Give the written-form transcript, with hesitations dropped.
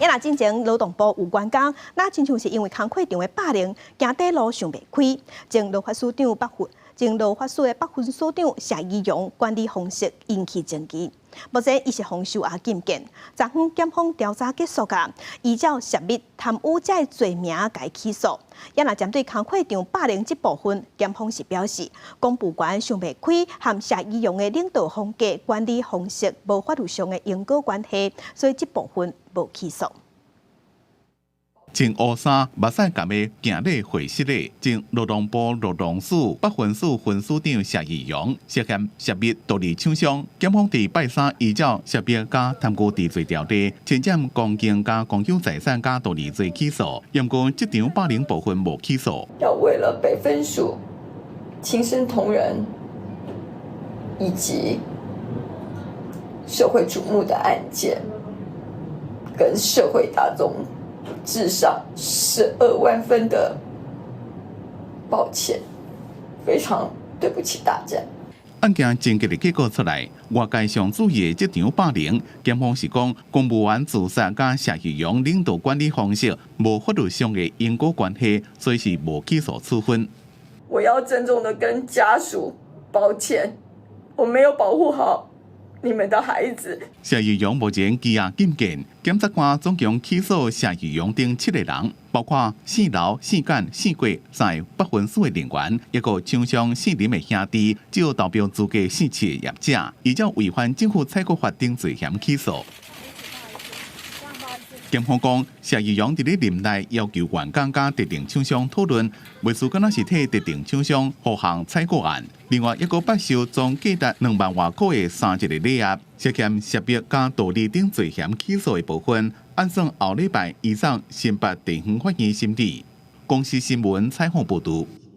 啊若進前勞動部有員工，若親像是因為工課場的霸凌，行短路想袂開，前勞法署長北分，前勞法署的北分署長謝宜容管理方式引起爭議。目前伊是予收押禁見，昨昏檢方調查結束啊，依照泄密、貪污這个罪名共伊起訴。也若針對工課場霸凌這部分，檢方是表示，公務員想袂開和謝宜容的領導風格、管理方式無法律上的因果關係，所以這部分無起訴。穿烏衫、目屎含的行禮會失禮，前勞動部勞動署北分署分署長謝宜容涉嫌泄密盜利廠商，檢方佇拜三依照泄密佮貪污治罪條例，侵佔公共佮公有財產佮盜利罪起訴，毋過職場霸凌部分無起訴。要為了北分署親身同仁以及社會矚目的案件，跟社會大眾致上12萬分的抱歉，非常對不起大家。案件偵結的結果出來，外界上注意的職場霸凌，檢方是講公務員自殺佮謝宜容領導管理方式無法律上的因果關係，所以是無起訴處分。我要鄭重的跟家屬抱歉，我沒有保護好你們的孩子。謝宜容目前羈押禁見，檢察官總共起訴謝宜容等七個人，包括姓劉、姓簡、姓郭三个北分署的人員，一個廠商姓林的兄弟，招投標資格姓謝的業者，依照違反政府採購法等罪嫌起訴。檢方講，謝宜容佇咧任內要求員工佮特定廠商討論，袂輸敢若是替特定廠商予項採購案。另外，一個捌收總價值2萬外箍的三一個禮盒，涉嫌泄密佮盜利等罪嫌起訴的部分，按算後禮拜移送新北地方法院審理。公視新聞採訪報導。